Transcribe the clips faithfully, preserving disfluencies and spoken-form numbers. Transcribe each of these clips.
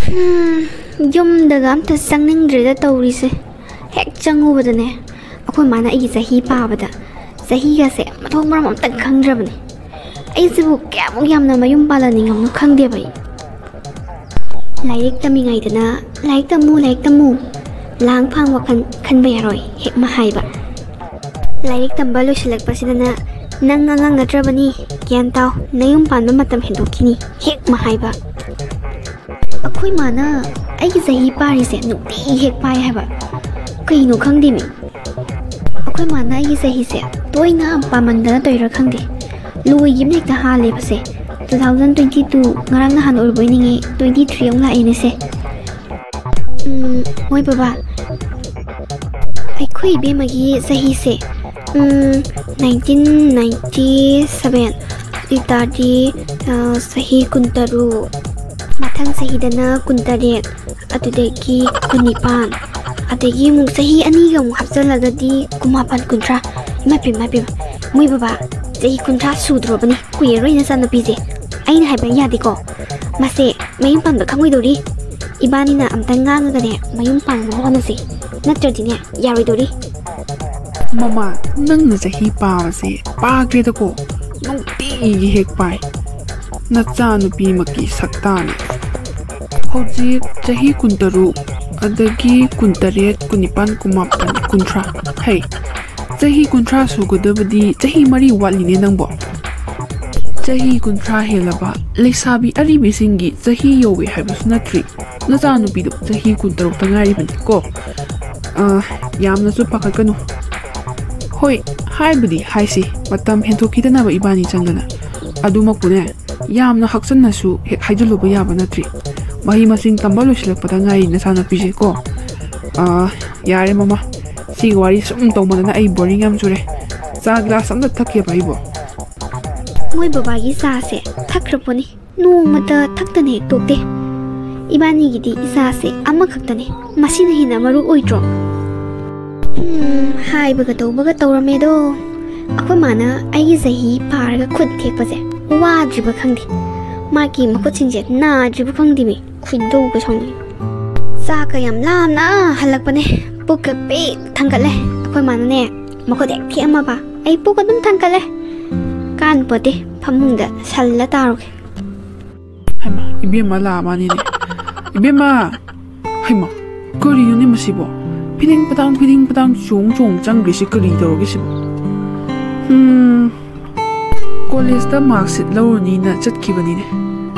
ꯎꯝ, ꯌꯨꯝꯗꯒ ꯑꯝꯇ ꯆꯪꯅꯤꯡꯗ꯭ꯔꯦꯗ ꯇꯧꯔꯤꯁꯦ꯫ ꯍꯦꯛ ꯆꯪꯉꯨꯕꯗꯅꯦ, ꯑꯩꯈꯣꯏ ꯃꯥꯅ ꯑꯩꯒꯤ ꯆꯍꯤ ꯄꯥꯕꯗ ꯆꯍꯤꯒꯁꯦ ꯃꯊꯣꯡ ꯃꯔꯝ ꯑꯝꯇ ꯈꯪꯗ꯭ꯔꯕꯅꯦ꯫ ꯑꯩꯁꯤꯕꯨ ꯀꯌꯥꯃꯨꯛ ꯌꯥꯝꯅ ꯃꯌꯨꯝ ꯄꯥꯜꯍꯟꯅꯤꯡꯉꯕꯅꯣ ꯈꯪꯗꯦꯕ ꯑꯩ꯫ "ꯂꯥꯏꯔꯤꯛ ꯇꯝꯃꯤꯉꯩꯗꯅ ꯂꯥꯏꯔꯤꯛ ꯇꯝꯃꯨ, ꯂꯥꯏꯔꯤꯛ ꯇꯝꯃꯨ, ꯂꯥꯡ ꯐꯥꯡ ꯋꯥꯈꯜ ꯈꯟꯕ ꯌꯥꯔꯣꯏ" ꯍꯦꯛ ꯃꯍꯥꯏꯕ꯫ "ꯂꯥꯏꯔꯤꯛ ꯇꯝꯕ ꯂꯣꯏꯁꯤꯜꯂꯛꯄꯁꯤꯗꯅ ꯅꯪ ꯑꯉꯥꯡ ꯅꯠꯇ꯭ꯔꯕꯅꯤ, ꯒ꯭ꯌꯥꯟ ꯇꯥꯎ, ꯅꯌꯨꯝ ꯄꯥꯟꯕ ꯃꯇꯝ ꯍꯦꯟꯗꯣꯛꯈꯤꯅꯤ" ꯍꯦꯛ ꯃꯍꯥꯏꯕ꯫ ꯑꯩꯈꯣꯏ ꯃꯥꯅ ꯑꯩꯒꯤ ꯆꯍꯤ ꯄꯥꯔꯤꯁꯦ ꯅꯨꯡꯇꯤꯒꯤ ꯍꯦꯛ ꯄꯥꯏ ꯍꯥꯏꯕ꯫ ꯀꯩꯅꯣ ꯈꯪꯗꯦꯃꯤ꯫ ꯑꯩꯈꯣꯏ ꯃꯥꯅ ꯑꯩꯒꯤ ꯆꯍꯤꯁꯦ ꯇꯣꯏꯅ ꯄꯥꯃꯟꯗꯅ ꯇꯧꯔꯤꯔꯥ ꯈꯪꯗꯦ, ꯂꯣꯏꯈꯤꯕꯅ ꯍꯦꯛꯇ ꯍꯥꯜꯂꯦꯕꯁꯦ꯫ Two thousand twenty two ꯉꯔꯥꯡ ꯅꯍꯥꯟ ꯑꯣꯏꯔꯨꯕꯣꯏ ꯅꯤꯡꯉꯤ, twenty three ꯑꯃꯨꯛ ꯂꯥꯛꯑꯦꯅꯦꯁꯦ꯫ ꯎꯝ, ꯃꯣꯏ ꯕꯕꯥ, ꯑꯩꯈꯣꯏ ꯏꯕꯦꯝꯃꯒꯤ ꯆꯍꯤꯁꯦ, ꯎꯝ, nineteen ninety seven, ꯑꯗꯨ ꯑꯣꯏꯇꯥꯔꯗꯤ, ꯑ, ꯆꯍꯤ ꯀꯨꯟꯇꯔꯨꯛ, ꯃꯊꯪ ꯆꯍꯤꯗꯅ ꯀꯨꯟꯇꯔꯦꯠ, ꯑꯗꯨꯗꯒꯤ ꯀꯨꯟꯅꯤꯄꯥꯟ, ꯑꯗꯒꯤ ꯑꯃꯨꯛ ꯆꯍꯤ ꯑꯅꯤꯒ ꯑꯃꯨꯛ ꯍꯥꯞꯆꯜꯂꯒꯗꯤ ꯀꯨꯟꯃꯥꯄꯟ, ꯀꯨꯟꯊ꯭ꯔꯥ꯫ ꯏꯃꯥ ꯄꯦꯝꯃ, ꯏꯃꯥ ꯄꯦꯝꯃ, ꯃꯣꯏ ꯕꯕꯥ, ꯆꯍꯤ ꯀꯨꯟꯊ꯭ꯔꯥ ꯁꯨꯗ꯭ꯔꯣꯕꯅꯤ, ꯀꯨꯏꯔꯔꯣꯏ ꯅꯆꯥꯅꯨꯄꯤꯁꯦ꯫ ꯑꯩꯅ ꯍꯥꯏꯕ ꯌꯥꯗꯦꯀꯣ, ꯃꯁꯦ ꯃꯌꯨꯝ ꯄꯥꯟꯕ ꯈꯪꯉꯣꯏꯗꯧꯔꯤ꯫ ꯏꯕꯥꯅꯤꯅ ꯑꯝꯇꯪ ꯉꯥꯡꯉꯒꯅꯦ ꯃꯌꯨꯝ ꯄꯥꯟꯅꯕ ꯍꯣꯠꯅꯁꯤ, ꯅꯠꯇ꯭ꯔꯗꯤꯅꯦ ꯌꯥꯔꯣꯏꯗꯧꯔꯤ꯫ ꯃꯃꯥ, ꯅꯪꯅ ꯆꯍꯤ ꯄꯥꯕꯁꯦ ꯄꯥꯈ꯭ꯔꯦꯗꯀꯣ, ꯅꯨꯡꯇꯤꯒꯤ ꯍꯦꯛ ꯄꯥꯏ꯫ ꯅꯆꯥꯅꯨꯄꯤꯃꯛꯀꯤ ꯁꯛꯇꯥꯅꯦ꯫ ꯍꯧꯖꯤꯛ ꯆꯍꯤ ꯀꯨꯟꯇꯔꯨꯛ, ꯑꯗꯒꯤ ꯀꯨꯟꯇꯔꯦꯠ, ꯀꯨꯟꯅꯤꯄꯥꯟ, ꯀꯨꯟꯃꯥꯄꯟ, ꯀꯨꯟꯊ꯭ꯔꯥ꯫ ꯍꯩ, ꯆꯍꯤ ꯀꯨꯟꯊ꯭ꯔꯥ ꯁꯨꯒꯗꯕꯗꯤ ꯆꯍꯤ ꯃꯔꯤ ꯋꯥꯠꯂꯤꯅꯦ ꯅꯪꯕꯣ꯫ ꯆꯍꯤ ꯀꯨꯟꯊ꯭ꯔꯥ ꯍꯦꯜꯂꯕ ꯂꯩꯁꯥꯕꯤ ꯑꯔꯤꯕꯤꯁꯤꯡꯒꯤ ꯆꯍꯤ ꯌꯧꯋꯦ ꯍꯥꯏꯕꯁꯨ ꯅꯠꯇ꯭ꯔꯤ꯫ ꯅꯆꯥꯅꯨꯄꯤꯗꯣ ꯆꯍꯤ ꯀꯨꯟꯇꯔꯨꯛꯇ ꯉꯥꯏꯔꯤꯕꯅꯤꯀꯣ꯫ ꯑ, ꯌꯥꯝꯅꯁꯨ ꯄꯥꯈꯠꯀꯅꯨ꯫ ꯍꯣꯏ, ꯍꯥꯏꯕꯨꯗꯤ ꯍꯥꯏꯁꯤ, ꯃꯇꯝ ꯍꯦꯟꯊꯣꯛꯈꯤꯗꯅꯕ ꯏꯕꯥꯅꯤ ꯆꯪꯗꯅ꯫ ꯑꯗꯨꯃꯛꯄꯨꯅꯦ, ꯌꯥꯝꯅ ꯍꯛꯆꯟꯅꯁꯨ ꯍꯦꯛ ꯍꯥꯏꯖꯤꯜꯂꯨꯕ ꯌꯥꯕ ꯅꯠꯇ꯭ꯔꯤ꯫ ꯃꯍꯩ ꯃꯁꯤꯡ ꯇꯝꯕ ꯂꯣꯏꯁꯤꯜꯂꯛꯄꯗ ꯉꯥꯏꯔꯤ ꯅꯆꯥꯅꯨꯄꯤꯁꯦ ꯀꯣ꯫ ꯑ, ꯌꯥꯔꯦ ꯃꯃꯥ, ꯁꯤꯒꯤ ꯋꯥꯔꯤ ꯁꯨꯝ ꯇꯧꯃꯟꯗꯅ ꯑꯩ ꯕꯣꯔꯤꯡ ꯌꯥꯝ ꯆꯨꯔꯦ꯫ ꯆꯥ ꯒ꯭ꯂꯥꯁ ꯑꯝꯇ ꯊꯛꯀꯦꯕ ꯑꯩꯕꯣ꯫ ꯃꯣꯏ ꯕꯕꯥꯒꯤ ꯆꯥꯁꯦ ꯊꯛꯈ꯭ꯔꯄꯣꯠꯅꯤ, ꯅꯣꯡꯃꯇ ꯊꯛꯇꯅ ꯍꯦꯛ ꯇꯣꯛꯇꯦ꯫ ꯏꯕꯥꯅꯤꯒꯤꯗꯤ ꯏꯆꯥꯁꯦ ꯑꯃꯈꯛꯇꯅꯦ, ꯃꯁꯤꯅ ꯍꯦꯟꯅ ꯃꯔꯨ ꯑꯣꯏꯗ꯭ꯔꯣ? ꯎꯝ, ꯍꯥꯏꯕꯒ ꯇꯧꯕꯒ ꯇꯧꯔꯝꯃꯦꯗꯣ꯫ ꯑꯩꯈꯣꯏ ꯃꯥꯅ ꯑꯩꯒꯤ ꯆꯍꯤ ꯄꯥꯔꯒ ꯈꯨꯠ ꯊꯦꯛꯄꯁꯦ ꯋꯥꯗ꯭ꯔꯤꯕ ꯈꯪꯗꯦ꯫ ꯃꯥꯒꯤ ꯃꯈꯨꯠꯁꯤꯡꯁꯦ ꯅꯥꯗ꯭ꯔꯤꯕ ꯈꯪꯗꯦꯃꯤ꯫ ꯈꯣꯏꯗꯧꯒ ꯁꯥꯎꯅꯤꯡꯉꯦ꯫ ꯆꯥꯛꯀ ꯌꯥꯝ ꯂꯥꯝꯅ ꯍꯜꯂꯛꯄꯅꯦ꯫ ꯄꯨꯛꯀ ꯄꯤꯛ ꯊꯟꯒꯠꯂꯦ꯫ ꯑꯩꯈꯣꯏ ꯃꯥꯅꯅꯦ ꯃꯈꯨꯠ ꯍꯦꯛ ꯊꯦꯛꯑꯝꯃꯕ ꯑꯩ ꯄꯨꯛ ꯑꯗꯨꯝ ꯊꯟꯒꯠꯂꯦ꯫ ꯀꯥꯟꯄꯣꯠꯇꯦ, ꯐꯃꯨꯡꯗ ꯁꯜꯂ ꯇꯥꯔꯨꯒꯦ꯫ ꯍꯩꯃꯥ, ꯏꯕꯦꯝꯃ ꯂꯥꯛꯑ ꯃꯥꯅꯤꯅꯦ꯫ ꯏꯕꯦꯝꯃ! ꯍꯩꯃꯥ, ꯀꯔꯤꯅꯣꯅꯦ ꯃꯁꯤꯕꯣ? ꯐꯤꯗꯤꯡ ꯄꯇꯥꯡ, ꯐꯤꯗꯤꯡ ꯄꯇꯥꯡ ꯆꯣꯡ ꯆꯣꯡ ꯆꯪꯈ꯭ꯔꯤꯁꯤ ꯀꯔꯤ ꯇꯧꯔꯒꯦ ꯁꯤꯕꯣ? ꯍꯝ, ꯀꯣꯂꯦꯖꯇ ꯃꯥꯔꯛꯁꯤꯠ ꯂꯧꯔꯨꯅꯤꯅ ꯆꯠꯈꯤꯕꯅꯤꯅꯦ꯫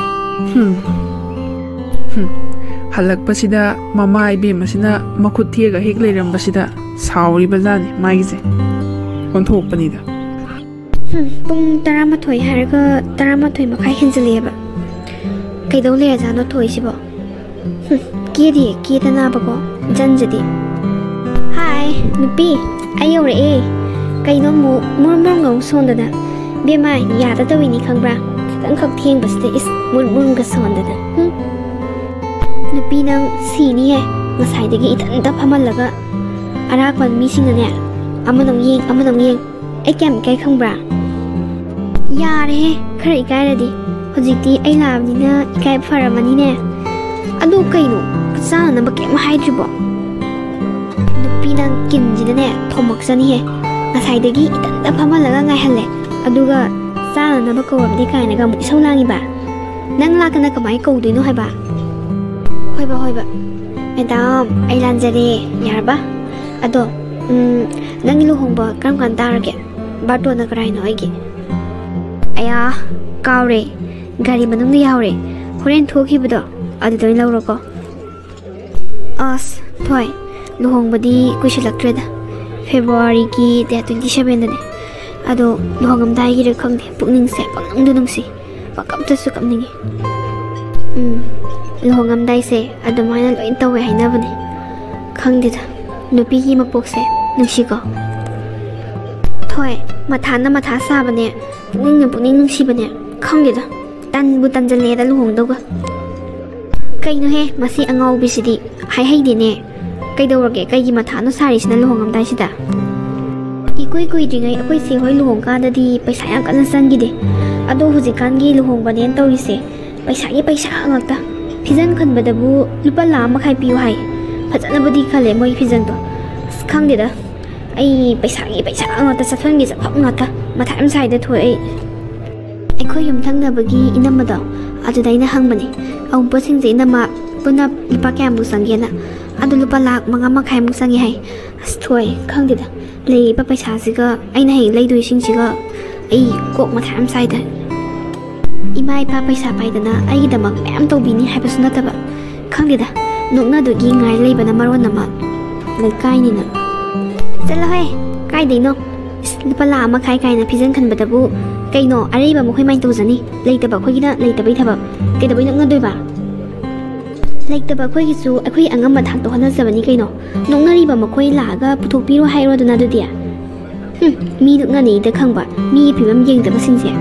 ꯍꯝ, ꯍꯝ, ꯍꯜꯂꯛꯄꯁꯤꯗ ꯃꯃꯥ ꯏꯕꯦꯝꯃꯁꯤꯅ ꯃꯈꯨꯠ ꯊꯦꯛꯑꯒ ꯍꯦꯛ ꯂꯩꯔꯝꯕꯁꯤꯗ ꯁꯥꯎꯔꯤꯕꯖꯥꯠꯅꯤ ꯃꯥꯒꯤꯁꯦ꯫ ꯑꯣꯟꯊꯣꯛꯄꯅꯤꯗ꯫ ꯍꯝ, ꯄꯨꯡ ꯇꯔꯥꯃꯥꯊꯣꯏ ꯍꯥꯏꯔꯒ ꯇꯔꯥꯃꯥꯊꯣꯏ ꯃꯈꯥꯏ ꯍꯦꯟꯖꯜꯂꯛꯑꯦꯕ꯫ ꯀꯩꯗꯧ ꯂꯩꯔꯖꯥꯠꯅꯣ ꯊꯣꯛꯏꯁꯤꯕꯣ? ꯍꯝ, ꯀꯦꯗꯤ ꯀꯦꯗꯅꯕꯀꯣ, ꯖꯟꯖꯗꯤ꯫ ꯍꯥꯏ, ꯅꯨꯄꯤ, ꯑꯩ ꯌꯧꯔꯛꯑꯦ꯫ ꯀꯩꯅꯣ ꯑꯃꯨꯛ ꯃꯨꯔꯨꯝ ꯃꯨꯔꯨꯝꯒ ꯑꯃꯨꯛ ꯁꯣꯟꯗꯅ? ꯕꯦꯝꯃ, ꯌꯥꯗ ꯇꯧꯏꯅꯤ ꯈꯪꯕ꯭ꯔꯥ? ꯈꯤꯇꯪꯈꯛ ꯊꯦꯡꯕꯁꯤꯗ ꯏꯁ ꯃꯨꯔꯨꯝ ꯃꯨꯔꯨꯝꯒ ꯁꯣꯟꯗꯅ꯫ ꯍꯝ꯫ ꯅꯨꯄꯤ ꯅꯪ ꯁꯤꯅꯤꯍꯦ꯫ ꯉꯁꯥꯏꯗꯒꯤ ꯏꯊꯟꯇ ꯐꯝꯍꯜꯂꯒ ꯑꯔꯥꯛꯄ ꯃꯤꯁꯤꯡꯅꯅꯦ ꯑꯃꯅ ꯑꯃꯨꯛ ꯌꯦꯡ, ꯑꯃꯅ ꯑꯃꯨꯛ ꯌꯦꯡ꯫ ꯑꯩ ꯀꯌꯥꯝ ꯏꯀꯥꯏ ꯈꯪꯕ꯭ꯔꯥ? ꯌꯥꯔꯦꯍꯦ, ꯈꯔ ꯏꯀꯥꯏꯔꯗꯤ꯫ ꯍꯧꯖꯤꯛꯇꯤ ꯑꯩ ꯂꯥꯛꯑꯕꯅꯤꯅ ꯏꯀꯥꯏꯕ ꯐꯔꯝꯃꯅꯤꯅꯦ꯫ ꯑꯗꯨ ꯀꯩꯅꯣ, ꯆꯥꯅꯅꯕ ꯀꯩꯝ ꯍꯥꯏꯗ꯭ꯔꯤꯕꯣ? ꯅꯨꯄꯤ ꯅꯪ ꯀꯤꯟꯁꯤꯗꯅꯦ ꯊꯣꯝꯃꯛꯆꯅꯤꯍꯦ꯫ ꯉꯁꯥꯏꯗꯒꯤ ꯏꯊꯟꯇ ꯐꯝꯍꯜꯂꯒ ꯉꯥꯏꯍꯜꯂꯦ꯫ ꯑꯗꯨꯒ ꯆꯥꯅꯅꯕ ꯀꯧꯔꯕꯗꯤ ꯀꯥꯏꯅꯒ ꯑꯃꯨꯛ ꯏꯁꯧ ꯂꯥꯡꯉꯤꯕ? ꯅꯪ ꯂꯥꯛꯇꯅ ꯀꯃꯥꯏꯅ ꯀꯧꯗꯣꯏꯅꯣ ꯍꯥꯏꯕ? ꯍꯣꯏꯕ, ꯍꯣꯏꯕ꯫ ꯃꯦꯗꯥꯝ, ꯑꯩ ꯂꯥꯟꯖꯔꯦ꯫ ꯌꯥꯔꯕ? ꯑꯗꯣ, ꯎꯝ, ꯅꯪꯒꯤ ꯂꯨꯍꯣꯡꯕ ꯀꯔꯝ ꯀꯥꯟ ꯇꯥꯔꯒꯦ? ꯕꯥꯔꯇꯣꯟꯅ ꯀꯔꯥꯏꯅꯣ ꯑꯩꯒꯤ? ꯑꯌꯥ, ꯀꯥꯎꯔꯦ꯫ ꯒꯥꯔꯤ ꯃꯅꯨꯡꯗ ꯌꯥꯎꯔꯦ꯫ ꯍꯣꯔꯦꯟ ꯊꯣꯛꯈꯤꯕꯗꯣ ꯑꯗꯨꯗ ꯑꯣꯏꯅ ꯂꯧꯔꯣꯀꯣ꯫ ꯑꯁ, ꯊꯣꯏ, ꯂꯨꯍꯣꯡꯕꯗꯤ ꯀꯨꯏꯁꯤꯜꯂꯛꯇ꯭ꯔꯦꯗ꯫ ꯐꯦꯕ꯭ꯔꯨꯋꯥꯔꯤꯒꯤ ꯗꯦꯠ ꯇ꯭ꯋꯦꯟꯇꯤ ꯁꯕꯦꯟꯗꯅꯦ꯫ ꯑꯗꯣ ꯂꯨꯍꯣꯡꯉꯝꯗꯥꯏꯒꯤꯔ ꯈꯪꯗꯦ, ꯄꯨꯛꯅꯤꯡꯁꯦ ꯄꯪꯅꯨꯡꯗ ꯅꯨꯡꯁꯤ꯫ ꯄꯪꯀꯞꯇꯁꯨ ꯀꯞꯅꯤꯡꯉꯤ꯫ ꯎꯝ, ꯂꯨꯍꯣꯡꯉꯝꯗꯥꯏꯁꯦ ꯑꯗꯨꯃꯥꯏꯅ ꯂꯣꯏ ꯇꯧꯋꯦ ꯍꯥꯏꯅꯕꯅꯦ꯫ ꯈꯪꯗꯦꯗ, ꯅꯨꯄꯤꯒꯤ ꯃꯄꯣꯛꯁꯦ ꯅꯨꯡꯁꯤꯀꯣ꯫ ꯊꯣꯏ, ꯃꯊꯥꯅ ꯃꯊꯥ ꯁꯥꯕꯅꯦ, ꯄꯨꯛꯅꯤꯡꯅ ꯄꯨꯛꯅꯤꯡ ꯅꯨꯡꯁꯤꯕꯅꯦ꯫ ꯈꯪꯗꯦꯗ, ꯇꯟꯕꯨ ꯇꯟꯖꯜꯂꯦꯗ ꯂꯨꯍꯣꯡꯗꯧꯒ꯫ ꯀꯩꯅꯣꯍꯦ, ꯃꯁꯤ ꯑꯉꯥꯎꯕꯤꯁꯤꯗꯤ ꯍꯥꯏꯍꯩꯗꯦꯅꯦ꯫ ꯀꯩꯗꯧꯔꯒꯦ? ꯀꯩꯒꯤ ꯃꯊꯥꯅꯣ ꯁꯥꯔꯤꯁꯤꯅ ꯂꯨꯍꯣꯡꯉꯝꯗꯥꯏꯁꯤꯗ? ꯏ ꯏꯀꯨꯏ ꯀꯨꯏꯗ꯭ꯔꯤꯉꯩ ꯑꯩꯈꯣꯏ ꯆꯦ ꯍꯣꯏ ꯂꯨꯍꯣꯡꯀꯥꯟꯗꯗꯤ ꯄꯩꯁꯥ ꯌꯥꯝ ꯀꯟꯅ ꯆꯪꯈꯤꯗꯦ꯫ ꯑꯗꯣ ꯍꯧꯖꯤꯛꯀꯥꯟꯒꯤ ꯂꯨꯍꯣꯡꯕꯅꯦꯅ ꯇꯧꯔꯤꯁꯦ ꯄꯩꯁꯥꯒꯤ ꯄꯩꯁꯥ ꯉꯥꯛꯇ꯫ ꯐꯤꯖꯪ ꯈꯟꯕꯗꯕꯨ ꯂꯨꯄꯥ ꯂꯥꯈ ꯑꯃ ꯃꯈꯥꯏ ꯄꯤꯌꯨ ꯍꯥꯏ꯫ ꯐꯖꯅꯕꯨꯗꯤ ꯈꯜꯂꯦ ꯃꯣꯏ ꯐꯤꯖꯪꯗꯣ꯫ ꯑꯁ, ꯈꯪꯗꯦꯗ, ꯑꯩ ꯄꯩꯁꯥꯒꯤ ꯄꯩꯁꯥ ꯉꯥꯛꯇ, ꯆꯠꯐꯝꯒꯤ ꯆꯠꯐꯝ ꯉꯥꯛꯇ꯫ ꯃꯊꯥ ꯌꯥꯝ ꯁꯥꯏꯗ ꯊꯣꯏ ꯑꯩ꯫ ꯑꯩꯈꯣꯏ ꯌꯨꯝꯊꯪꯅꯕꯒꯤ ꯏꯅꯝꯃꯗꯣ, ꯑꯗꯨꯗ ꯑꯩꯅ ꯍꯪꯕꯅꯦ, ꯑꯎꯟꯄꯣꯠꯁꯤꯡꯁꯦ ꯏꯅꯝꯃ ꯄꯨꯟꯅ ꯂꯨꯄꯥ ꯀꯌꯥꯃꯨꯛ ꯆꯪꯒꯦꯅ꯫ ꯑꯗꯨ ꯂꯨꯄꯥ ꯂꯥꯈ ꯃꯉꯥ ꯃꯈꯥꯏꯃꯨꯛ ꯆꯪꯉꯦ ꯍꯥꯏ꯫ ꯑꯁ ꯊꯣꯏ, ꯈꯪꯗꯦꯗ, ꯂꯩꯔꯤꯕ ꯄꯩꯁꯥꯁꯤꯒ ꯑꯩꯅ ꯍꯌꯦꯡ ꯂꯩꯗꯣꯏꯁꯤꯡꯁꯤꯒ ꯑꯩ ꯀꯣꯛ ꯃꯊꯥ ꯌꯥꯝ ꯁꯥꯏꯗ꯫ ꯏꯃꯥ ꯏꯄꯥ ꯄꯩꯁꯥ ꯄꯥꯏꯗꯅ ꯑꯩꯒꯤꯗꯃꯛ ꯃꯌꯥꯝ ꯇꯧꯕꯤꯅꯤ ꯍꯥꯏꯕꯁꯨ ꯅꯠꯇꯕ꯫ ꯈꯪꯗꯦꯗ, ꯅꯣꯛꯅꯗꯨꯒꯤ ꯉꯥꯏ ꯂꯩꯕꯅ ꯃꯔꯣꯟ ꯑꯃ꯫ ꯂꯩꯀꯥꯏꯅꯤꯅ꯫ ꯆꯠꯂꯣꯍꯦ, ꯀꯥꯏꯗꯩꯅꯣ? ꯏꯁ, ꯂꯨꯄꯥ ꯂꯥꯈ ꯑꯃ ꯃꯈꯥꯏ ꯀꯥꯏꯅ ꯐꯤꯖꯪ ꯈꯟꯕꯗꯕꯨ ꯀꯩꯅꯣ, ꯑꯔꯩꯕ ꯃꯈꯣꯏ ꯃꯥꯏꯅ ꯇꯧꯖꯅꯤ, ꯂꯩꯇꯕ ꯑꯩꯈꯣꯏꯒꯤꯅ ꯂꯩꯇꯕꯩ ꯊꯕꯛ꯫ ꯀꯩꯗꯧꯕꯩ ꯅꯣꯛꯅꯗꯣꯏꯕ? ꯂꯩꯇꯕ ꯑꯩꯈꯣꯏꯒꯤꯁꯨ ꯑꯩꯈꯣꯏ ꯑꯉꯝꯕ ꯊꯥꯛꯇ ꯍꯣꯠꯅꯖꯕꯅꯤ ꯀꯩꯅꯣ꯫ ꯅꯣꯛꯅꯔꯤꯕ ꯃꯈꯣꯏ ꯂꯥꯛꯑꯒ ꯄꯨꯊꯣꯛꯄꯤꯔꯣ ꯍꯥꯏꯔꯣꯗꯅ ꯑꯗꯨꯗꯤ꯫ ꯍꯨꯝ, ꯃꯤ ꯅꯣꯛꯅꯅꯤꯗ ꯈꯪꯕ, ꯃꯤꯒꯤ ꯐꯤꯕꯝ ꯌꯦꯡꯗꯕꯁꯤꯡꯁꯦ꯫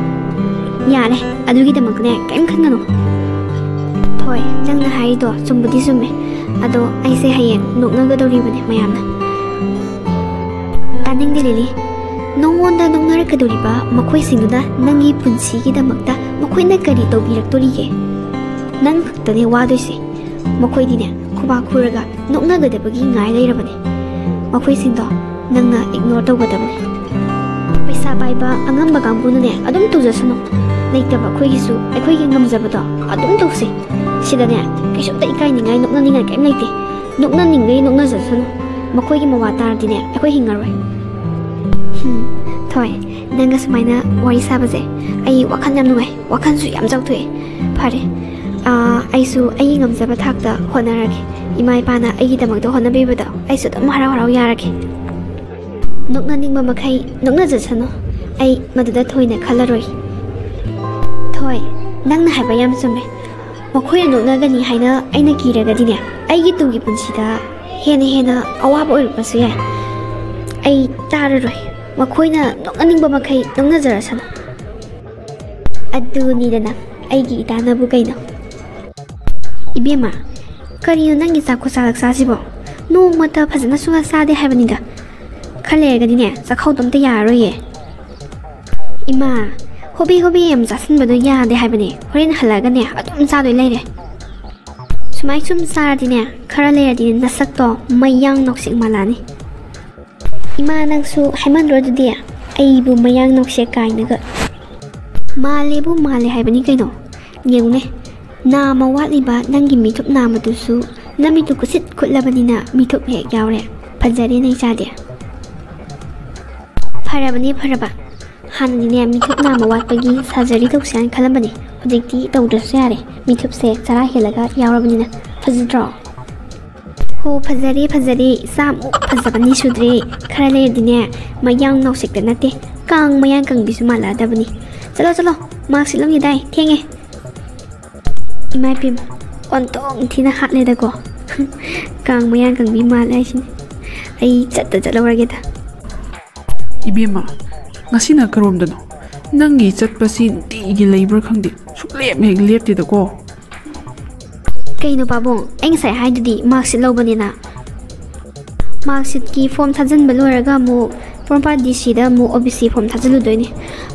ꯌꯥꯔꯦ, ꯑꯗꯨꯒꯤꯗꯃꯛꯅꯦ ꯀꯔꯤꯝ ꯈꯟꯒꯅꯨ꯫ ꯍꯣꯏ, ꯅꯪꯅ ꯍꯥꯏꯔꯤꯗꯣ ꯆꯨꯝꯕꯨꯗꯤ ꯆꯨꯝꯃꯦ, ꯑꯗꯣ ꯑꯩꯁꯦ ꯍꯌꯦꯡ ꯅꯣꯛꯅꯒꯗꯧꯔꯤꯕꯅꯦ ꯃꯌꯥꯝꯅ꯫ ꯇꯥꯅꯤꯡꯗꯦ ꯂꯤꯂꯤ, ꯅꯉꯣꯟꯗ ꯅꯣꯛꯅꯔꯛꯀꯗꯧꯔꯤꯕ ꯃꯈꯣꯏꯁꯤꯡꯗꯨꯅ ꯅꯪꯒꯤ ꯄꯨꯟꯁꯤꯒꯤꯗꯃꯛꯇ ꯃꯈꯣꯏꯅ ꯀꯔꯤ ꯇꯧꯕꯤꯔꯛꯇꯣꯔꯤꯒꯦ? ꯅꯪ ꯈꯛꯇꯅꯦ ꯋꯥꯗꯣꯏꯁꯦ꯫ ꯃꯈꯣꯏꯗꯤꯅꯦ ꯈꯨꯕꯥꯛ ꯈꯨꯔꯒ ꯅꯣꯛꯅꯒꯗꯕꯒꯤ ꯉꯥꯏ ꯂꯩꯔꯕꯅꯦ꯫ ꯃꯈꯣꯏꯁꯤꯡꯗꯣ ꯅꯪꯅ ꯏꯒꯅꯣꯔ ꯇꯧꯒꯗꯕꯅꯦ꯫ ꯄꯩꯁꯥ ꯄꯥꯏꯕ ꯑꯉꯝꯕ ꯀꯥꯡꯕꯨꯅꯅꯦ ꯑꯗꯨꯝ ꯇꯧꯖꯁꯅꯨ꯫ ꯂꯩꯇꯕ ꯑꯩꯈꯣꯏꯒꯤꯁꯨ ꯑꯩꯈꯣꯏꯒꯤ ꯉꯝꯖꯕꯗꯣ ꯑꯗꯨꯝ ꯇꯧꯁꯦ꯫ ꯁꯤꯗꯅꯦ ꯀꯩꯁꯨꯝꯇ ꯏꯀꯥꯏꯅꯤꯡꯉꯥꯏ ꯅꯣꯛꯅꯅꯤꯡꯉꯥꯏ ꯀꯔꯤꯝ ꯂꯩꯇꯦ꯫ ꯅꯣꯛꯅꯅꯤꯡꯕꯩ ꯅꯣꯛꯅꯖꯁꯅꯨ꯫ ꯃꯈꯣꯏꯒꯤ ꯃꯋꯥ ꯇꯥꯔꯗꯤꯅꯦ ꯑꯩꯈꯣꯏ ꯍꯤꯡꯉꯔꯣꯏ꯫ ꯍꯝ, ꯊꯣꯏ, ꯅꯪꯒ ꯁꯨꯃꯥꯏꯅ ꯋꯥꯔꯤ ꯁꯥꯕꯁꯦ ꯑꯩ ꯋꯥꯈꯜ ꯌꯥꯝ ꯅꯨꯡꯉꯥꯏ, ꯋꯥꯈꯜꯁꯨ ꯌꯥꯝ ꯆꯥꯎꯊꯣꯛꯑꯦ꯫ ꯐꯔꯦ, ꯑꯥ, ꯑꯩꯁꯨ ꯑꯩꯒꯤ ꯉꯝꯖꯕ ꯊꯥꯛꯇ ꯍꯣꯠꯅꯔꯒꯦ꯫ ꯏꯃꯥ ꯏꯄꯥꯅ ꯑꯩꯒꯤꯗꯃꯛꯇ ꯍꯣꯠꯅꯕꯤꯕꯗꯣ ꯑꯩꯁꯨ ꯑꯗꯨꯝ ꯍꯔꯥꯎ ꯍꯔꯥꯎ ꯌꯥꯔꯒꯦ꯫ ꯅꯣꯛꯅꯅꯤꯡꯕ ꯃꯈꯩ ꯅꯣꯛꯅꯖꯁꯅꯨ, ꯑꯩ ꯃꯗꯨꯗ ꯊꯣꯏꯅ ꯈꯜꯂꯔꯣꯏ꯫ ꯊꯣꯏ, ꯅꯪꯅ ꯍꯥꯏꯕ ꯌꯥꯝ ꯆꯨꯝꯃꯦ꯫ ꯃꯈꯣꯏꯅ ꯅꯣꯛꯅꯒꯅꯤ ꯍꯥꯏꯅ ꯑꯩꯅ ꯀꯤꯔꯒꯗꯤꯅꯦ, ꯑꯩꯒꯤ ꯇꯨꯡꯒꯤ ꯄꯨꯟꯁꯤꯗ ꯍꯦꯟꯅ ꯍꯦꯟꯅ ꯑꯋꯥꯕ ꯑꯣꯏꯔꯛꯄꯁꯨ ꯌꯥꯏ꯫ ꯑꯩ ꯇꯥꯔꯔꯣꯏ꯫ ꯃꯈꯣꯏꯅ ꯅꯣꯛꯅꯅꯤꯡꯕ ꯃꯈꯩ ꯅꯣꯛꯅꯖꯔꯁꯅꯨ꯫ ꯑꯗꯨꯅꯤꯗꯅ ꯑꯩꯒꯤ ꯏꯇꯥꯅꯕꯨ ꯀꯩꯅꯣ꯫ ꯏꯕꯦꯝꯃ, ꯀꯔꯤꯅꯣ ꯅꯪꯒꯤ ꯆꯥꯛ ꯈꯨꯆꯥ ꯂꯛꯆꯥꯁꯤꯕꯣ? ꯅꯣꯡꯃꯇ ꯐꯖꯅ ꯁꯨꯡꯆꯥ ꯆꯥꯗꯦ ꯍꯥꯏꯕꯅꯤꯗ꯫ ꯈꯔ ꯂꯩꯔꯒꯗꯤꯅꯦ, ꯆꯥꯛꯈꯥꯎꯗꯣ ꯑꯝꯇ ꯌꯥꯔꯔꯣꯏꯌꯦ꯫ ꯏꯃꯥ, ꯍꯣꯕꯤ ꯍꯣꯕꯤ ꯌꯥꯝ ꯆꯥꯁꯤꯟꯕꯗꯣ ꯌꯥꯗꯦ ꯍꯥꯏꯕꯅꯦ꯫ ꯍꯣꯔꯦꯟ ꯍꯜꯂꯛꯑꯒꯅꯦ ꯑꯗꯨꯝ ꯆꯥꯗꯣꯏ ꯂꯩꯔꯦ꯫ ꯁꯨꯃꯥꯏ ꯁꯨꯝ ꯆꯥꯔꯗꯤꯅꯦ, ꯈꯔ ꯂꯩꯔꯗꯤ ꯅꯁꯛꯇꯣ ꯃꯌꯥꯡ ꯅꯥꯎꯁꯦꯛ ꯃꯥꯜꯂꯛꯑꯅꯤ꯫ ꯏꯃꯥ, ꯅꯪꯁꯨ ꯍꯥꯏꯃꯟꯗ꯭ꯔꯣ ꯑꯗꯨꯗꯤ? ꯑꯩꯕꯨ ꯃꯌꯥꯡ ꯅꯥꯎꯁꯦꯛ ꯀꯥꯏꯅꯒ꯫ ꯃꯥꯜꯂꯦꯕꯨ ꯃꯥꯜꯂꯦ ꯍꯥꯏꯕꯅꯤ ꯀꯩꯅꯣ꯫ ꯌꯦꯡꯉꯨꯅꯦ, ꯅꯥꯝꯃ ꯋꯥꯠꯂꯤꯕ ꯅꯪꯒꯤ ꯃꯤꯊꯨꯞ ꯅꯥꯝꯃꯗꯨꯁꯨ ꯅꯃꯤꯠꯇꯨ ꯀꯨꯁꯤꯠ ꯀꯨꯠꯂꯕꯅꯤꯅ ꯃꯤꯊꯨꯞ ꯍꯦꯛ ꯌꯥꯎꯔꯦ꯫ ꯐꯖꯔꯦꯅꯦ ꯏꯆꯥꯗꯤ꯫ ꯐꯔꯕꯅꯦ, ꯐꯔꯕ꯫ ꯍꯥꯟꯅꯗꯤꯅꯦ ꯃꯤꯊꯨꯞ ꯅꯥꯝꯃ ꯋꯥꯠꯄꯒꯤ ꯁꯔꯖꯔꯤ ꯇꯧꯁꯦ ꯍꯥꯏꯅ ꯈꯜꯂꯝꯕꯅꯦ꯫ ꯍꯧꯖꯤꯛꯇꯤ ꯇꯧꯗ꯭ꯔꯁꯨ ꯌꯥꯔꯦ, ꯃꯤꯊꯨꯞꯁꯦ ꯆꯔꯥ ꯍꯦꯜꯂꯒ ꯌꯥꯎꯔꯕꯅꯤꯅ꯫ ꯐꯖꯗ꯭ꯔꯣ? ꯍꯣ, ꯐꯖꯔꯦ, ꯐꯖꯔꯦ꯫ ꯏꯆꯥꯃꯨꯛ ꯐꯖꯕꯅꯤ ꯁꯨꯗ꯭ꯔꯦ꯫ ꯈꯔ ꯂꯩꯔꯗꯤꯅꯦ, ꯃꯌꯥꯡ ꯅꯥꯎꯁꯦꯛꯇ ꯅꯠꯇꯦ, ꯀꯥꯡ ꯃꯌꯥꯡ ꯀꯪꯕꯤꯁꯨ ꯃꯥꯜꯂꯛꯑꯗꯕꯅꯤ꯫ ꯆꯠꯂꯣ, ꯆꯠꯂꯣ, ꯃꯥꯛꯁꯤꯠ ꯂꯧꯅꯤꯗꯥꯏ, ꯊꯦꯡꯉꯦ꯫ ꯏꯃꯥ ꯏꯄꯦꯝꯃ, ꯑꯣꯟꯊꯣꯛ ꯊꯤꯅ ꯍꯥꯠꯂꯦꯗꯀꯣ꯫ ꯀꯥꯡ ꯃꯌꯥꯡ ꯀꯪꯕꯤ ꯃꯥꯜꯂꯦ ꯍꯥꯏꯁꯤꯅꯤ꯫ ꯑꯩ ꯆꯠꯇ ꯆꯠꯍꯧꯔꯒꯦꯗ꯫ ꯏꯕꯦꯝꯃ, ꯉꯁꯤꯅ ꯀꯔꯣꯝꯗꯅꯣ? ꯅꯪꯒꯤ ꯆꯠꯄꯁꯤ ꯅꯨꯡꯇꯤꯒꯤ ꯂꯩꯕ꯭ꯔꯥ ꯈꯪꯗꯦ, ꯁꯨꯛꯂꯦꯞ ꯍꯦꯛ ꯂꯦꯞꯇꯦꯗꯀꯣ꯫ ꯀꯩꯅꯣ ꯄꯥꯕꯨꯡ, ꯑꯩ ꯉꯁꯥꯏ ꯍꯥꯏꯗꯨꯗꯤ ꯃꯥꯔꯛꯁꯤꯠ ꯂꯧꯕꯅꯤꯅ꯫ ꯃꯥꯔꯛꯁꯤꯠꯀꯤ ꯐꯣꯝ ꯊꯥꯖꯤꯟꯕ ꯂꯣꯏꯔꯒ ꯑꯃꯨꯛ ꯄꯣꯔꯣꯝꯄꯥꯠ ꯗꯤ ꯁꯤꯗ ꯑꯃꯨꯛ ꯑꯣ ꯕꯤ ꯁꯤ ꯐꯣꯝ ꯊꯥꯖꯤꯜꯂꯨꯗꯣꯏꯅꯦ꯫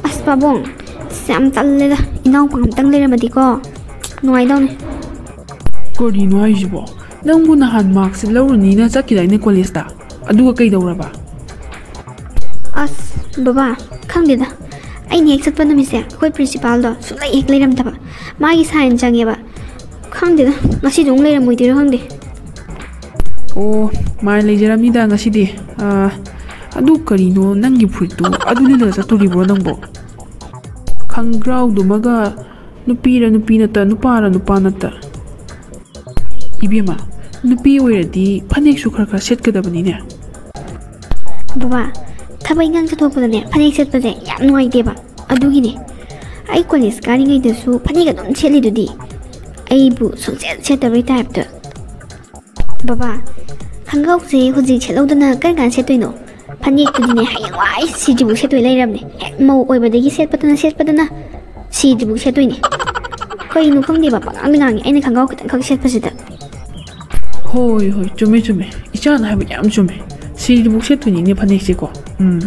ꯑꯁ ꯄꯥꯕꯨꯡ, ꯑꯁ ꯌꯥꯝ ꯇꯜꯂꯦꯗ, ꯏꯅꯥꯎꯄꯥ ꯑꯝꯇꯪ ꯂꯩꯔꯝꯃꯗꯤꯀꯣ ꯅꯨꯡꯉꯥꯏꯗꯧꯅꯦ꯫ ꯀꯔꯤꯅꯣ ꯍꯥꯏꯁꯤꯕꯣ? ꯅꯪꯕꯨ ꯅꯍꯥꯟ ꯃꯥꯔꯛꯁꯤꯠ ꯂꯧꯔꯨꯅꯤꯅ ꯆꯠꯈꯤꯗꯥꯏꯅꯦ ꯀꯣꯂꯦꯖꯇ? ꯑꯗꯨꯒ ꯀꯩꯗꯧꯔꯕ? ꯑꯁ ꯕꯕꯥ, ꯈꯪꯗꯦꯗ, ꯑꯩꯅ ꯍꯦꯛ ꯆꯠꯄ ꯅꯨꯃꯤꯠꯁꯦ ꯑꯩꯈꯣꯏ ꯄ꯭ꯔꯤꯟꯁꯤꯄꯥꯜꯗꯣ ꯁꯨꯡꯂꯩ ꯍꯦꯛ ꯂꯩꯔꯝꯗꯕ꯫ ꯃꯥꯒꯤ ꯁꯥꯏꯟ ꯆꯪꯉꯦꯕ꯫ ꯈꯪꯗꯦꯗ, ꯉꯁꯤꯁꯨ ꯑꯃꯨꯛ ꯂꯩꯔꯝꯃꯣꯏꯗꯣꯏꯔꯣ ꯈꯪꯗꯦ꯫ ꯑꯣ, ꯃꯥꯏ ꯂꯩꯖꯔꯝꯅꯤꯗ ꯉꯁꯤꯗꯤ꯫ ꯑꯥ, ꯑꯗꯨ ꯀꯔꯤꯅꯣ ꯅꯪꯒꯤ ꯐꯨꯔꯤꯠꯇꯨ ꯑꯗꯨ ꯂꯤꯠꯂꯒ ꯆꯠꯇꯣꯔꯤꯕ꯭ꯔꯣ ꯅꯪꯕꯣ? ꯈꯪꯒ꯭ꯔꯥꯎꯗꯨꯃꯒ ꯅꯨꯄꯤꯔ ꯅꯨꯄꯤ ꯅꯠꯇ, ꯅꯨꯄꯥꯔ ꯅꯨꯄꯥ ꯅꯠꯇ? ꯏꯕꯦꯝꯃ, ꯅꯨꯄꯤ ꯑꯣꯏꯔꯗꯤ ꯐꯅꯦꯛꯁꯨ ꯈꯔ ꯈꯔ ꯁꯦꯠꯀꯗꯕꯅꯤꯅꯦ꯫ ꯕꯕꯥ, ꯊꯕꯛ ꯏꯪꯈꯥꯡ ꯆꯠꯊꯣꯛꯄꯗꯅꯦ ꯐꯅꯦꯛ ꯁꯦꯠꯄꯁꯦ ꯌꯥꯝ ꯅꯨꯡꯉꯥꯏꯇꯦꯕ꯫ ꯑꯗꯨꯒꯤꯅꯦ꯫ ꯑꯩ ꯀꯣꯂꯦꯖ ꯀꯥꯔꯤꯉꯩꯗꯁꯨ ꯐꯅꯦꯛ ꯑꯗꯨꯝ ꯁꯦꯠꯂꯤꯗꯨꯗꯤ꯫ ꯑꯩꯕꯨ ꯁꯨꯡꯁꯦꯠ ꯁꯦꯠꯇꯕꯩ ꯇꯥꯏꯞꯇ꯫ ꯕꯕꯥ, ꯈꯪꯒꯥꯎꯁꯦ ꯍꯧꯖꯤꯛ ꯁꯦꯠꯍꯧꯗꯅ ꯀꯔꯝ ꯀꯥꯟꯗ ꯁꯦꯠꯇꯣꯏꯅꯣ? ꯐꯅꯦꯛꯇꯨꯗꯤꯅꯦ ꯍꯌꯦꯡꯋꯥꯏ ꯁꯤꯗ꯭ꯔꯤꯕꯨ ꯁꯦꯠꯇꯣꯏ ꯂꯩꯔꯕꯅꯦ꯫ ꯍꯦꯛ ꯃꯧ ꯑꯣꯏꯕꯗꯒꯤ ꯁꯦꯠꯄꯗꯨꯅ ꯁꯦꯠꯄꯗꯨꯅ ꯁꯤꯗ꯭ꯔꯤꯕꯨ ꯁꯦꯠꯇꯣꯏꯅꯦ꯫ ꯀꯩꯅꯣ ꯈꯪꯗꯦꯕ, ꯄꯉꯥꯡꯗ ꯉꯥꯡꯉꯦ ꯑꯩꯅ ꯈꯪꯒꯥꯎ ꯈꯤꯇꯪꯈꯛ ꯁꯦꯠꯄꯁꯤꯗ꯫ ꯍꯣꯏ ꯍꯣꯏ, ꯆꯨꯝꯃꯦ ꯆꯨꯝꯃꯦ, ꯏꯆꯥꯅ ꯍꯥꯏꯕ ꯌꯥꯝ ꯆꯨꯝꯃꯦ꯫ ꯁꯤꯗꯤ ꯕꯨꯛ ꯁꯦꯠꯇꯣꯏꯅꯤꯅꯦ ꯐꯅꯦꯛꯁꯦꯀꯣ꯫ ꯎꯝ,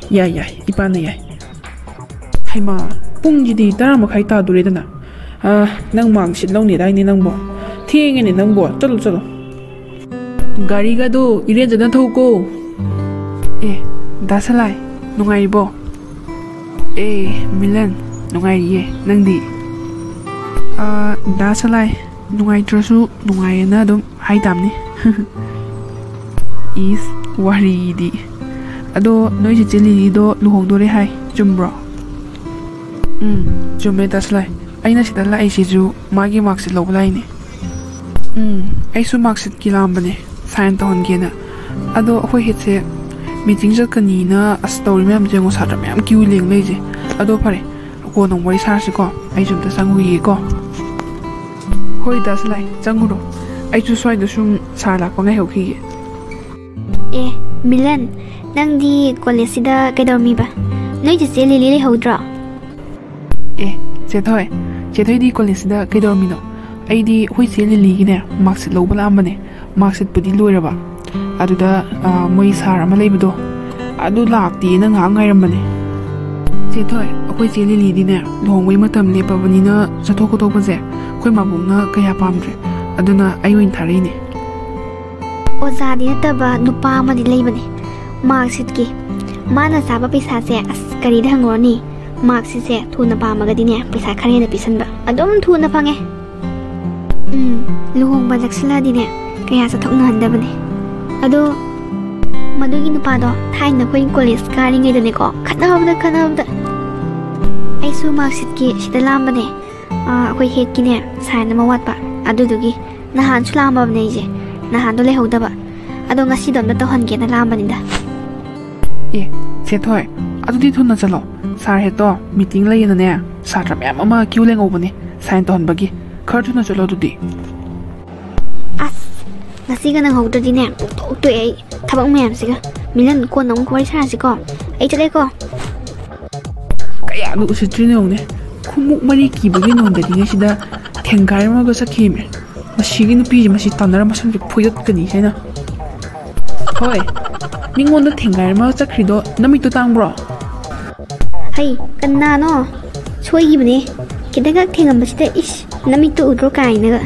ꯌꯥꯏ, ꯌꯥꯏ, ꯏꯄꯥꯅ ꯌꯥꯏ꯫ ꯍꯩꯃꯥ, ꯄꯨꯡꯁꯤꯗꯤ ꯇꯔꯥ ꯃꯈꯥꯏ ꯇꯥꯗꯣꯔꯦꯗꯅ꯫ ꯑ, ꯅꯪ ꯃꯥꯔꯛꯁꯤꯠ ꯂꯧꯅꯤꯗꯥꯏꯅꯦ ꯅꯪꯕꯣ? ꯊꯦꯡꯉꯦꯅꯦ ꯅꯪꯕꯣ, ꯆꯠꯂꯣ, ꯆꯠꯂꯣ꯫ ꯒꯥꯔꯤꯒꯗꯣ ꯏꯔꯦꯟꯖꯅ ꯊꯧꯀꯣ꯫ ꯑꯦ, ꯗꯥ ꯁꯂꯥꯏ, ꯅꯨꯡꯉꯥꯏꯔꯤꯕꯣ? ꯑꯦ, ꯃꯤꯂꯟ, ꯅꯨꯡꯉꯥꯏꯔꯤꯌꯦ, ꯅꯪꯗꯤ? ꯑ, ꯗꯥ ꯁꯂꯥꯏ, ꯅꯨꯡꯉꯥꯏꯇ꯭ꯔꯁꯨ ꯅꯨꯡꯉꯥꯏꯌꯦꯅ ꯑꯗꯨꯝ ꯍꯥꯏ ꯇꯥꯕꯅꯤ꯫ ꯏꯁ, ꯋꯥꯔꯤꯗꯤ꯫ ꯑꯗꯣ ꯅꯣꯏ ꯆꯤꯆꯦ ꯂꯤꯂꯤꯗꯣ ꯂꯨꯍꯣꯡꯗꯣꯔꯦ ꯍꯥꯏ, ꯆꯨꯝꯕ꯭ꯔꯣ? ꯎꯝ, ꯆꯨꯝꯃꯦ ꯗꯥ ꯁꯂꯥꯏ꯫ ꯑꯩꯅ ꯁꯤꯗ ꯂꯥꯛꯏꯁꯤꯁꯨ ꯃꯥꯒꯤ ꯃꯥꯔꯛꯁꯤꯠ ꯂꯧꯕ ꯂꯥꯛꯏꯅꯦ꯫ ꯎꯝ, ꯑꯩꯁꯨ ꯃꯥꯔꯛꯁꯤꯠꯀꯤ ꯂꯥꯛꯑꯝꯕꯅꯦ, ꯁꯥꯏꯟ ꯇꯧꯍꯟꯒꯦꯅ꯫ ꯑꯗꯣ ꯑꯩꯈꯣꯏ ꯍꯦꯠꯁꯦ ꯃꯤꯇꯤꯡ ꯆꯠꯀꯅꯤꯅ ꯑꯁ ꯇꯧꯔꯤ ꯃꯌꯥꯝꯁꯦ ꯌꯦꯡꯉꯣ, ꯁꯥꯇ꯭ꯔ ꯃꯌꯥꯝ ꯀ꯭ꯌꯨ ꯂꯦꯡ ꯂꯩꯁꯦ꯫ ꯑꯗꯣ ꯐꯔꯦ, ꯀꯣꯟꯅ ꯑꯃꯨꯛ ꯋꯥꯔꯤ ꯁꯥꯔꯁꯤꯀꯣ, ꯑꯩꯁꯨ ꯑꯝꯇ ꯆꯪꯉꯨꯈꯤꯒꯦꯀꯣ꯫ ꯍꯣꯏ ꯗꯥ ꯁꯂꯥꯏ, ꯆꯪꯉꯨꯔꯣ꯫ ꯑꯩꯁꯨ ꯁ꯭ꯋꯥꯏꯗ ꯁꯨꯝ ꯁꯥꯔ ꯂꯥꯛꯄ ꯉꯥꯏꯍꯧꯈꯤꯒꯦ꯫ ꯑꯦ, ꯃꯤꯂꯟ, ꯅꯪꯗꯤ ꯀꯣꯂꯦꯖꯁꯤꯗ ꯀꯩꯗꯧꯔꯝꯃꯤꯕ? ꯅꯣꯏ ꯆꯤꯆꯦ ꯂꯤꯂꯤ ꯂꯩꯍꯧꯗ꯭ꯔꯣ? ꯑꯦ, ꯆꯦꯊꯣꯏ, ꯆꯦꯊꯣꯏꯗꯤ ꯀꯣꯂꯦꯖꯁꯤꯗ ꯀꯩꯗꯧꯔꯝꯃꯤꯅꯣ? ꯑꯩꯗꯤ ꯑꯩꯈꯣꯏ ꯆꯦ ꯂꯤꯂꯤꯒꯤꯅꯦ ꯃꯥꯔꯛꯁꯤꯠ ꯂꯧꯕ ꯂꯥꯛꯑꯝꯕꯅꯦ꯫ ꯃꯥꯔꯛꯁꯤꯠꯄꯨꯗꯤ ꯂꯣꯏꯔꯕ, ꯑꯗꯨꯗ, ꯑ, ꯃꯣꯏ ꯁꯥꯔ ꯑꯃ ꯂꯩꯕꯗꯣ, ꯑꯗꯨ ꯂꯥꯛꯇꯦꯅ ꯉꯥꯏꯍꯥꯛ ꯉꯥꯏꯔꯝꯕꯅꯦ꯫ ꯆꯦꯊꯣꯏ, ꯑꯩꯈꯣꯏ ꯆꯦ ꯂꯤꯂꯤꯗꯤꯅꯦ ꯂꯨꯍꯣꯡꯕꯩ ꯃꯇꯝ ꯂꯦꯞꯄꯕꯅꯤꯅ ꯆꯠꯊꯣꯛ ꯈꯣꯠꯇꯣꯛꯄꯁꯦ ꯑꯩꯈꯣꯏ ꯃꯥꯕꯣꯛꯅ ꯀꯌꯥ ꯄꯥꯝꯗ꯭ꯔꯦ, ꯑꯗꯨꯅ ꯑꯩ ꯑꯣꯏꯅ ꯊꯥꯔꯛꯏꯅꯦ꯫ ꯑꯣꯖꯥꯗꯤ ꯅꯠꯇꯕ ꯅꯨꯄꯥ ꯑꯃꯗꯤ ꯂꯩꯕꯅꯦ, ꯃꯥꯔꯛꯁꯤꯠꯀꯤ꯫ ꯃꯥꯅ ꯆꯥꯕ ꯄꯩꯁꯥꯁꯦ ꯑꯁ ꯀꯔꯤꯗ ꯍꯪꯉꯨꯔꯅꯤ? ꯃꯥꯔꯛꯁꯤꯠꯁꯦ ꯊꯨꯅ ꯄꯥꯝꯃꯒꯗꯤꯅꯦ ꯄꯩꯁꯥ ꯈꯔ ꯍꯦꯟꯅ ꯄꯤꯁꯟꯕ, ꯑꯗꯨꯝ ꯊꯨꯅ ꯐꯪꯉꯦ꯫ ꯎꯝ, ꯂꯨꯍꯣꯡꯕ ꯅꯛꯁꯤꯜꯂꯛꯑꯗꯤꯅꯦ ꯀꯌꯥ ꯆꯠꯊꯣꯛꯅꯍꯟꯗꯕꯅꯦ꯫ ꯑꯗꯣ ꯃꯗꯨꯒꯤ ꯅꯨꯄꯥꯗꯣ ꯊꯥꯏꯅ ꯑꯩꯈꯣꯏ ꯀꯣꯂꯦꯖ ꯀꯥꯔꯤꯉꯩꯗꯅꯦꯀꯣ, ꯈꯠꯅꯕꯗ ꯈꯠꯅꯕꯗ꯫ ꯑꯩꯁꯨ ꯃꯥꯔꯛꯁꯤꯠꯀꯤ ꯁꯤꯗ ꯂꯥꯛꯑꯝꯕꯅꯦ꯫ ꯑꯥ, ꯑꯩꯈꯣꯏ ꯍꯦꯠꯀꯤꯅꯦ ꯁꯥꯏꯟ ꯑꯃ ꯋꯥꯠꯄ, ꯑꯗꯨꯗꯨꯒꯤ꯫ ꯅꯍꯥꯟꯁꯨ ꯂꯥꯛꯑꯝꯃꯕꯅꯦ ꯑꯩꯁꯦ, ꯅꯍꯥꯟꯗꯣ ꯂꯩꯍꯧꯗꯕ꯫ ꯑꯗꯣ ꯉꯁꯤꯗꯣ ꯑꯝꯇ ꯇꯧꯍꯟꯒꯦꯅ ꯂꯥꯛꯑꯝꯕꯅꯤꯗ꯫ ꯑꯦ, ꯆꯦꯊꯣꯏ, ꯑꯗꯨꯗꯤ ꯊꯨꯅ ꯆꯠꯂꯣ꯫ ꯁꯥꯔ ꯍꯦꯠꯇꯣ ꯃꯤꯇꯤꯡ ꯂꯩꯌꯦꯅꯅꯦ, ꯁꯥꯇ꯭ꯔ ꯃꯌꯥꯝ ꯑꯃ ꯀ꯭ꯌꯨ ꯂꯦꯡꯍꯧꯕꯅꯦ ꯁꯥꯏꯟ ꯇꯧꯍꯟꯕꯒꯤ꯫ ꯈꯔ ꯊꯨꯅ ꯆꯠꯂꯣ ꯑꯗꯨꯗꯤ꯫ ꯑꯁ, ꯉꯁꯤꯒ ꯅꯪꯍꯧꯗ꯭ꯔꯗꯤꯅꯦ ꯄꯨꯡꯇꯣꯛ ꯇꯣꯛꯑꯦ ꯑꯩ ꯊꯕꯛ ꯃꯌꯥꯝꯁꯤꯒ꯫ ꯃꯤꯂꯟ, ꯀꯣꯟꯅ ꯑꯃꯨꯛ ꯋꯥꯔꯤ ꯁꯥꯔꯁꯤꯀꯣ꯫ ꯑꯩ ꯆꯠꯂꯦꯀꯣ꯫ ꯀꯌꯥꯗ ꯎꯁꯤꯠꯇ꯭ꯔꯤꯅꯣ ꯌꯦꯡꯉꯨꯅꯦ꯫ ꯈꯣꯡꯎꯞ ꯃꯔꯤ ꯀꯤꯕꯒꯤ ꯅꯣꯟꯗꯔꯤꯉꯩꯁꯤꯗ ꯊꯦꯡꯒꯥꯏꯔꯝꯃꯒ ꯆꯠꯈꯤꯃꯦ꯫ ꯃꯁꯤꯒꯤ ꯅꯨꯄꯤꯁꯦ, ꯃꯁꯤ ꯇꯥꯟꯅꯔ ꯃꯁꯝꯁꯦ ꯐꯣꯏꯗꯠꯀꯅꯤ ꯍꯥꯏꯅ꯫ ꯍꯣꯏ, ꯃꯤꯉꯣꯟꯗ ꯊꯦꯡꯒꯥꯏꯔꯝꯃꯒ ꯆꯠꯈ꯭ꯔꯤꯗꯣ ꯅꯃꯤꯠꯇꯣ ꯇꯥꯡꯕ꯭ꯔꯣ? ꯍꯩ, ꯀꯅꯥꯅꯣ? ꯁꯣꯏꯈꯤꯕꯅꯦ꯫ ꯈꯤꯇꯪꯈꯛ ꯊꯦꯡꯉꯝꯕꯁꯤꯗ, ꯏꯁ, ꯅꯃꯤꯠꯇꯣ ꯎꯗ꯭ꯔꯣ ꯀꯥꯏꯅꯒ꯫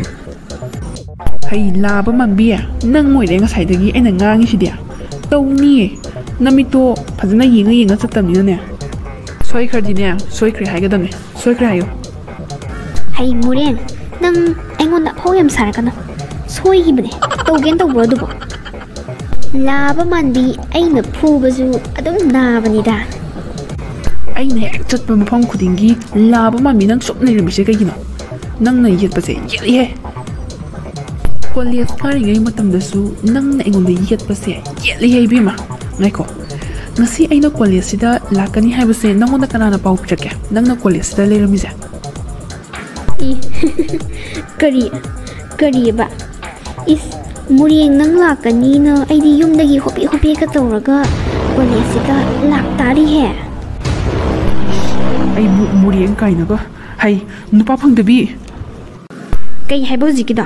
ꯍꯩ, ꯂꯥꯕ ꯃꯥꯟꯕꯤ, ꯅꯪ ꯑꯣꯏꯔꯦ ꯉꯁꯥꯏꯗꯒꯤ ꯑꯩꯅ ꯉꯥꯡꯉꯤꯁꯤꯗꯤ꯫ ꯇꯧꯅꯤꯌꯦ, ꯅꯃꯤꯠꯇꯣ ꯐꯖꯅ ꯌꯦꯡꯉ ꯌꯦꯡꯉ ꯆꯠꯇꯕꯅꯤꯅꯅꯦ꯫ ꯁꯣꯏꯈ꯭ꯔꯗꯤꯅꯦ, ꯁꯣꯏꯈ꯭ꯔꯦ ꯍꯥꯏꯒꯗꯕꯅꯦ꯫ ꯁꯣꯏꯈ꯭ꯔꯦ ꯍꯥꯏꯌꯣ꯫ ꯍꯩ, ꯃꯨꯔꯦꯟ, ꯅꯪ ꯑꯩꯉꯣꯟꯗ ꯑꯐꯥꯎ ꯌꯥꯝ ꯁꯥꯔꯛꯀꯅꯨ꯫ ꯁꯣꯏꯈꯤꯕꯅꯦ꯫ ꯇꯧꯒꯦꯅ ꯇꯧꯕ꯭ꯔꯣ ꯑꯗꯨꯕꯣ? ꯂꯥꯕ ꯃꯥꯟꯕꯤ, ꯑꯩꯅ ꯐꯨꯕꯁꯨ ꯑꯗꯨꯝ ꯅꯥꯕꯅꯤꯗ꯫ ꯑꯩꯅ ꯍꯦꯛ ꯆꯠꯄ ꯃꯐꯝ ꯈꯨꯗꯤꯡꯒꯤ ꯂꯥꯕ ꯃꯥꯟꯕꯤ ꯅꯪ ꯁꯨꯝ ꯂꯩꯔꯝꯃꯤꯁꯦ ꯀꯩꯒꯤꯅꯣ? ꯅꯪꯅ ꯌꯦꯠꯄꯁꯦ ꯌꯦꯠꯂꯤꯍꯦ꯫ ꯀꯣꯂꯦꯖ ꯀꯥꯔꯤꯉꯩ ꯃꯇꯝꯗꯁꯨ ꯅꯪꯅ ꯑꯩꯉꯣꯟꯗ ꯌꯦꯠꯄꯁꯦ ꯌꯦꯠꯂꯤꯍꯦ ꯏꯕꯦꯝꯃ꯫ ꯉꯥꯏꯈꯣ, ꯉꯁꯤ ꯑꯩꯅ ꯀꯣꯂꯦꯖꯁꯤꯗ ꯂꯥꯛꯀꯅꯤ ꯍꯥꯏꯕꯁꯦ ꯅꯪꯉꯣꯟꯗ ꯀꯅꯥꯅ ꯄꯥꯎ ꯄꯤꯔꯛꯀꯦ? ꯅꯪꯅ ꯀꯣꯂꯦꯖꯁꯤꯗ ꯂꯩꯔꯝꯃꯤꯁꯦ? ꯏ, ꯀꯔꯤ? ꯀꯔꯤꯑꯕ? ꯏꯁ, ꯃꯨꯔꯦꯡ ꯅꯪ ꯂꯥꯛꯀꯅꯤꯅ ꯑꯩꯗꯤ ꯌꯨꯝꯗꯒꯤ ꯍꯣꯄꯦ ꯍꯣꯄꯦꯒ ꯇꯧꯔꯒ ꯀꯣꯂꯦꯖꯁꯤꯗ ꯂꯥꯛꯇꯥꯔꯤꯍꯦ꯫ ꯑꯩꯕꯨ ꯃꯨꯔꯦꯡ ꯀꯥꯏꯅꯒ꯫ ꯍꯩ, ꯅꯨꯄꯥ ꯐꯪꯗꯕꯤ꯫ ꯀꯩ ꯍꯥꯏꯕ ꯍꯧꯖꯤꯛꯀꯤꯗꯣ?